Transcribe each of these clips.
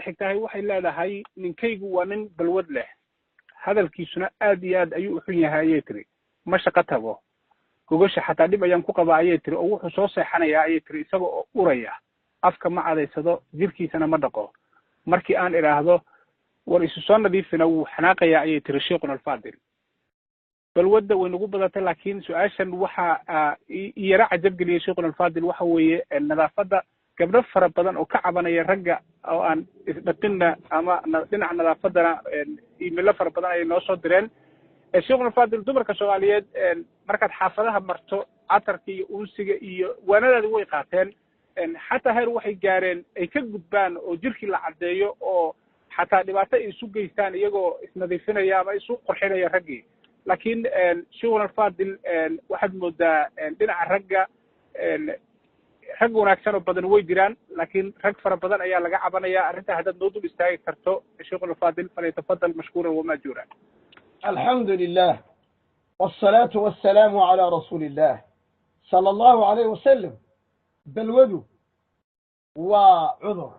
Xigtahay waxay leedahay: "Ninkaygu waa nin balwad leh, hadalkiisuna aad iyo aad ayuu u xun yahay," ayay tiri. "Ma shaqo tago, gogasha xataa dhib ayaan ku qabaa," ayay tiri, "oo wuxuu soo seexanayaa," ayay tiri, "isaga oo uraya. Afka ma cadaysado, jirkiisana ma dhaqo. Markii aan idhaahdo war isu soo nadiifina, wuu xanaaqayaa," ayay tiri. Sheikhuna alfaadil, balwadda way nagu badatay, laakiin su-aashan waxa yara cajab geliyay, sheikhuna alfaadil, waxa weeye nadaafadda. Gabdho fara badan oo ka cabanaya ragga oo aan isdhaqinna ama dhinaca nadaafaddana emailo fara badan ayay noo soo direen. Sheikhuna alfaadil, dumarka Soomaaliyeed markaad xaafadaha marto, catarka iyo unsiga iyo waanadaadi way qaateen, xataa heer waxay gaareen ay ka gudbaan oo jirkii la caddeeyo oo xataa dhibaato ay isu geystaan iyagoo isnadiifinaya ama isu qurxinaya raggii. Laakiin sheikhuna alfaadil, waxaad moodaa dhinaca ragga rag wanaagsan oo badan way jiraan, laakiin rag fara badan ayaa laga cabanaya arrintaa. Haddaad noo dul istaagi karto, sheikhuna alfaadil, falyatafadal mashkuuran wamaajuura. Alxamdu lilah wالsalaatu wasalaamu calى rasuuli illah sala allahu alayh wasalam. Balwadu waa cudur,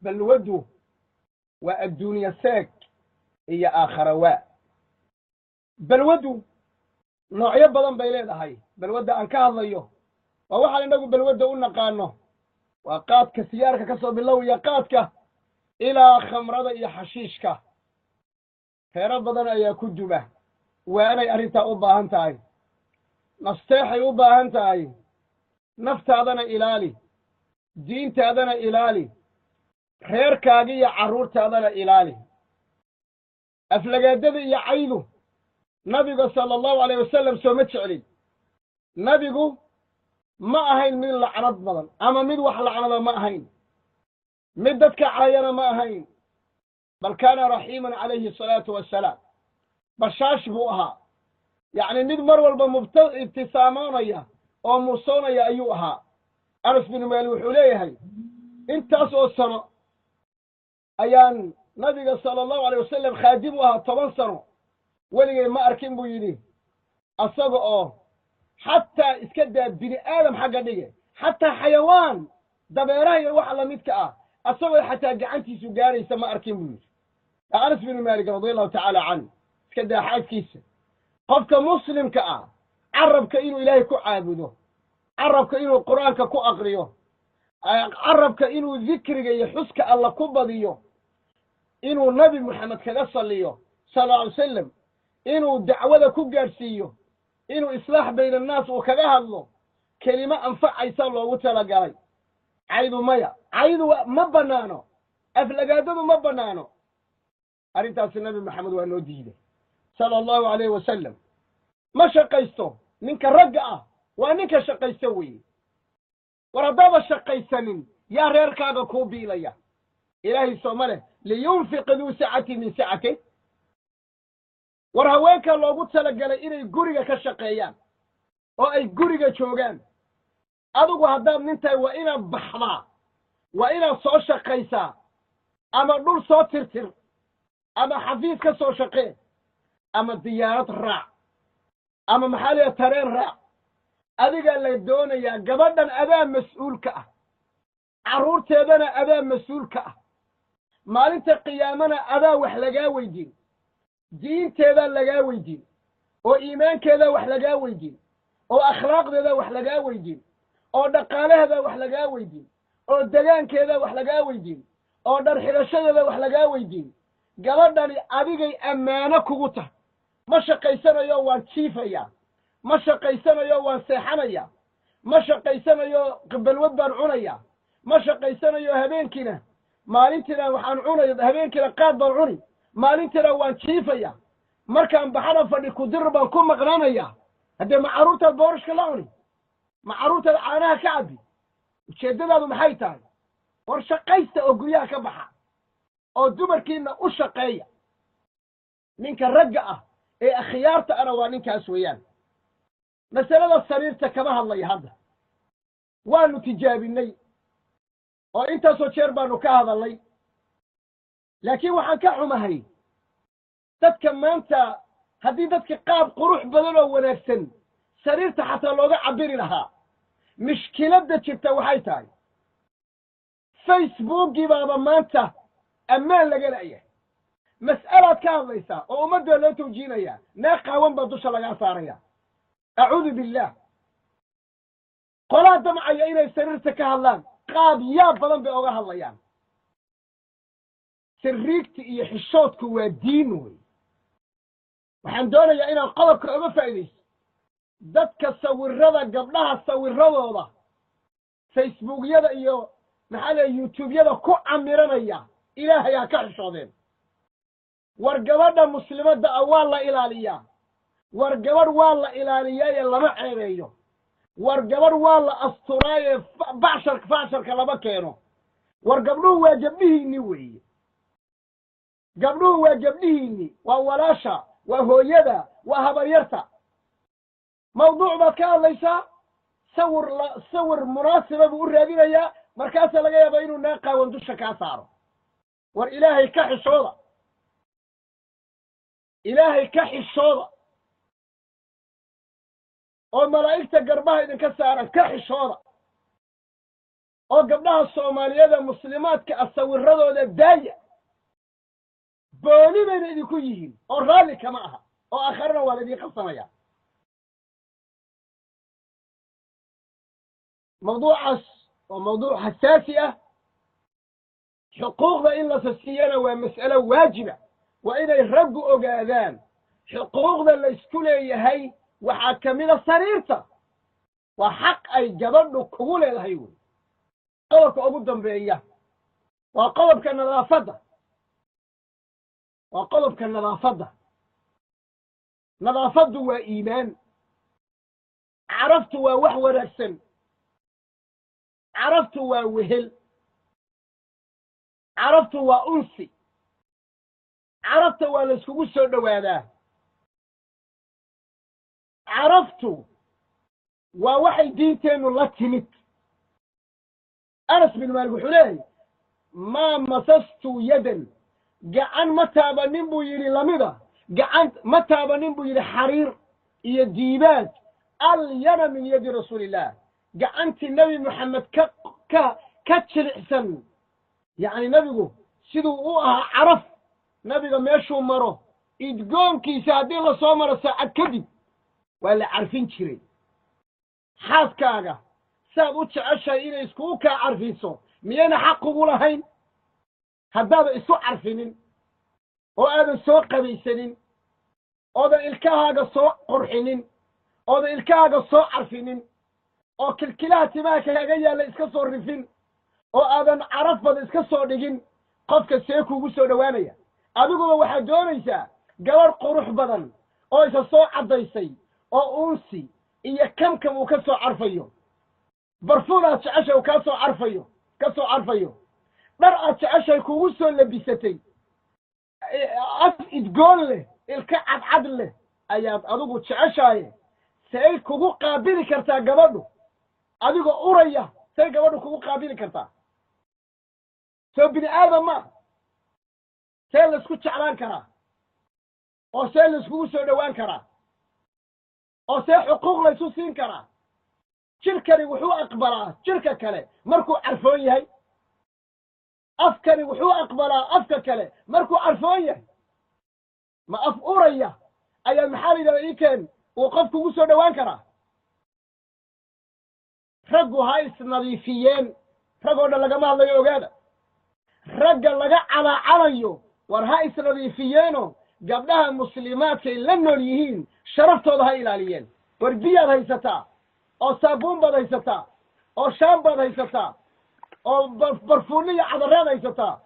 balwadu waa adduunya seeg iyo aakhara. Waa balwadu noocyo badan bay leedahay. Balwadda aan ka hadlayo waa waxaan innagu balwadda u naqaano, waa qaadka, siyaarka ka soo bilowaya qaadka ilaa khamrada iyo xashiishka. Reero badan ayaa ku duba. Waa inay arrintaa u baahan tahay nasteexay u baahan tahay. Naftaadana ilaali, diintaadana ilaali, reerkaaga iyo carruurtaadana ilaali. Aflagaadada iyo caydu nabiga sala allahu alayh wasalam sooma jeclin. Nabigu ma ahayn mid lacnad badan ama mid wax lacnada ma ahayn, mid dadka caayana ma ahayn, bal kaana raxiiman calayhi asalaatu wassalaam. Bashaash buu ahaa, yacni mid mar walba ibtisaamoonaya oo muusoonaya ayuu ahaa. Anas binu Maalik wuxuu leeyahay: "Intaas oo sano ayaan nabiga sala allahu alayh wasalam khaadim u ahaa, 10 sano, weligay ma arkin," buu yidhi, "asaga oo xataa iska daa bini aadam xagga dhige, xataa xayawaan, dabeeraha iyo waxa lamidka ah, asagoo xataa gacantiisu gaaraysa ma arkin," buu yidhi Anas binu Maalik radia allahu tacaala canh. Iska daa xaaskiisa. Qofka muslimka ah carabka inuu Ilaahay ku caabudo, carabka inuu Qur'aanka ku aqriyo, carabka inuu dikriga iyo xuska Alla ku badiyo, inuu Nabi Moxamed kaga salliyo sala alay salam, inuu dacwada ku gaadhsiiyo, inuu islaax bayna annaas uu kaga hadlo, kelimo anfacaysa loogu talagalay. Caydu maya, caydu ma bannaano, aflagaadadu ma bannaano. Arrintaasi Nabi Maxamed waa noo diiday sala allahu alayhi wasalam. Ma shaqaysto. Ninka ragga ah waa ninka shaqaysto weeye. War haddaaba shaqaysanin, yaa reerkaaga kuu biilaya? Ilaahay sooma leh liyunfiq duu sacati min sacate? War haweenka loogu talagalay inay guriga ka shaqeeyaan oo ay guriga joogaan. Adigu haddaad nin tahay, waa inaad baxdaa, waa inaad soo shaqaysaa, ama dhul soo tirtir, ama xafiis ka soo shaqee, ama diyaarad raac, ama maxaa layaha tareen raac. Adigaa la doonayaa. Gabadhan adaa mas-uulka ah, carruurteedana adaa mas-uulka ah, maalinta qiyaamana adaa wax lagaa weydiin, diinteedaa lagaa weydiin, oo iimaankeedaa wax lagaa weydiin, oo akhlaaqdeedaa wax lagaa weydiin, oo dhaqaalaheedaa wax lagaa weydiin, oo degaankeedaa wax lagaa weydiin, oo dhar xidhashadeeda wax lagaa weydiin. Gabadhani adigay ammaano kugu tahay. Ma shaqaysanayo, waan jiifayaa, ma shaqaysanayo, waan seexanayaa, ma shaqaysanayo, balwad baan cunayaa, ma shaqaysanayo, habeenkiina maalintiina waxaan cunaya, habeenkiina qaad baan cuni, maalintiina waan jiifaya, markaan baxana fadhi kudir baan ku maqnaanaya. Haddee ma carruurtaad boorashka la cuni? Ma carruurtaad caanaha ka cabbi? Ujeeddadaadu maxay tahay? War shaqaysta oo guryaha ka baxa oo dumarkiina u shaqeeya. Ninka ragga ah ee akhyaarta ana waa ninkaas weeyaan. Masalada sariirta kama hadlaya hadda. Waanu tijaabinay oo intaasoo jeer baanu ka hadalnay, laakiin waxaan ka xumahay dadka maanta. Haddii dadka qaab qurux badan oo wanaagsan sariirta xataa looga cabiri lahaa. Mishkiladda jirta waxay tahay Facebookii baaba maanta. Ammaan laga la'yahay. Mas'alaad ka hadlaysaa oo ummadda loo tawjiinayaa, naag qaawan baa dusha lagaa saaraya. Acuudu billah. Qolaa damcaya inay sariirta ka hadlaan, qaab yaab badan bay oga hadlayaan. Sariigta iyo xishoodku waa diin wey. Waxaan doonayaa inaan qodobka oga faa'iidaysto dadka sawirada gabdhaha, sawiradooda Facebookyada iyo, maxaa leey, YouTubeyada ku camiranaya. Ilaahay ha ka xishoodeen. War gabadha muslimadda ah waa la ilaaliyaa. War gabadh waa la ilaaliyaaye, lama ceebeeyo. War gabadh waa la asturaaye, bacsharka lama keeno. War gabdhuhu waa gabdhihiinni weeye. Gabdhuhu waa gabdhihiinni, waa walaasha, waa hooyada, waa habaryarta. Mawduuc baad ka hadlaysaa, sawir la sawir munaasiba buu u raadinayaa, markaasaa laga yaabaa inuu naag qaawan dusha kaa saaro. War Ilaahay ka xishooda, Ilaahay ka xishooda, oo malaa'igta garbaha idinka saaran ka xishooda, oo gabdhaha Soomaaliyeeda muslimaadka ah sawiradooda daaya. Booni bayna idinku yihiin oo raalli kama aha, oo aakharana waa la idiin qabsanaya. Mawduucaas waa mawduuc xasaasi ah. Xuquuqda in la siiyana waa mas'alo waajiba. Waa inay raggu ogaadaan xuquuqda laysku leeyahay. Waxaa ka mida sariirta, waa xaq ay gabadhu kugu leedahay wey. Qodobka ugu dambeeya waa qodobka nadaafadda, waa qodobka nadaafadda. Nadaafaddu waa iimaan. Caraftu waa wax wanaagsan. Caraftu waa wehel. Caraftu waa unsi. Carafta waa layskugu soo dhowaadaa. Caraftu waa waxay diinteennu la timid. Anas bin Maalik wuxuu leeyahay: "Maa masastu yadan", gacan ma taabanin buu yidhi, lamida gacan ma taabanin buu yidhi, xariir iyo diibaaj alyana min yadi rasuuliillah, gacantii Nebi Moxamed ka jilicsan. Yacni nebigu siduu u ahaa caraf, nabiga meeshuu maro idgoonkiisa haddii lasoo maro saacad kadib waa la carfin jiray. Xaaskaaga saad u jeceshahay inay iskugu kaa carfiso, miyayna xaq kugu lahayn? Haddaadan isu carfinin oo aadan soo qabaysanin, oodan ilkahaaga soo qurxinin, oodan ilkahaaga soo carfinin, oo kilkilaha timaha kaaga yaalla iska soo rifin, oo aadan caraf badan iska soo dhigin, qofka see kuugu soo dhowaanaya? Adiguba waxaad doonaysaa gabadh qurux badan oo isa soo caddaysay, oo uunsi iyo kamkam uu ka soo carfayo, barfuun aad jeceshay uu kaa soo carfayo, ka soo carfayo, dhar aad jeceshay kugu soo labisatay, af idgoon leh, ilka cadcad leh ayaad adigu jeceshaye. Say kugu qaabili kartaa gabadhu adigoo uraya? Say gabadhu kugu qaabili kartaa? Soo bini aadam maa? See laysku jeclaan karaa, oo see layskugu soo dhowaan karaa, oo see xuquuq laysu siin karaa? Jirkani wuxuu aqbalaa jirka kale markuu carfoon yahay. Afkani wuxuu aqbalaa afka kale markuu carfoon yahay. Ma af uraya ayaa, maxaa la yidhahda, ii keen, uu qof kugu soo dhowaan karaa? Raggu ha isnadiifiyeen. Rag oo dhan lagama hadlayo, ogaada. Ragga laga calaacalayo, war ha isnadiifiyeeno gabdhaha muslimaadkay la nool yihiin sharaftooda ha ilaaliyeen. War biyaad haysataa, oo saabuun baad haysataa, oo shaan baad haysataa, oo barfuunno iyo cadaraad haysataa.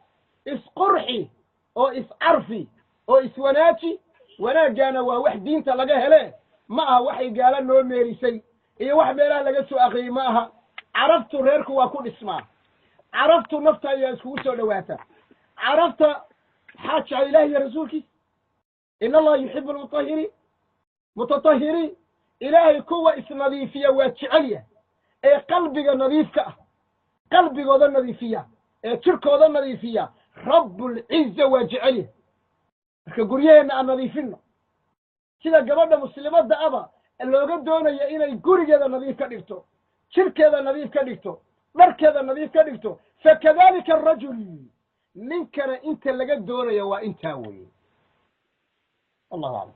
Isqurxi oo iscarfi oo iswanaaji. Wanaaggaana waa wax diinta laga hele, ma aha waxay gaala noo meerisay iyo wax meelaha laga soo akriyey, ma aha. Caraftu reerku waa ku dhismaa. Caraftu nafta ayaa iskugu soo dhowaata. Carafta maxaa jecel? Ilahi iyo rasuulkiisa. In Allaha yuxibu almutahiriin, mutatahiriin. Ilaahay kuwa isnadiifiya waa jecel yahay, ee qalbiga nadiifka ah, qalbigooda nadiifiya ee jirkooda nadiifiya, Rabbulciza waa jecel yahay. Marka guryaheenna aan nadiifinno, sida gabadha muslimadda aba looga doonaya inay gurigeeda nadiif ka dhigto, jirkeeda nadiif ka dhigto, dharkeeda nadiif ka dhigto, fakadalika arajul. Ninkana inta laga doonaya waa intaa weeye. Allahu aclam.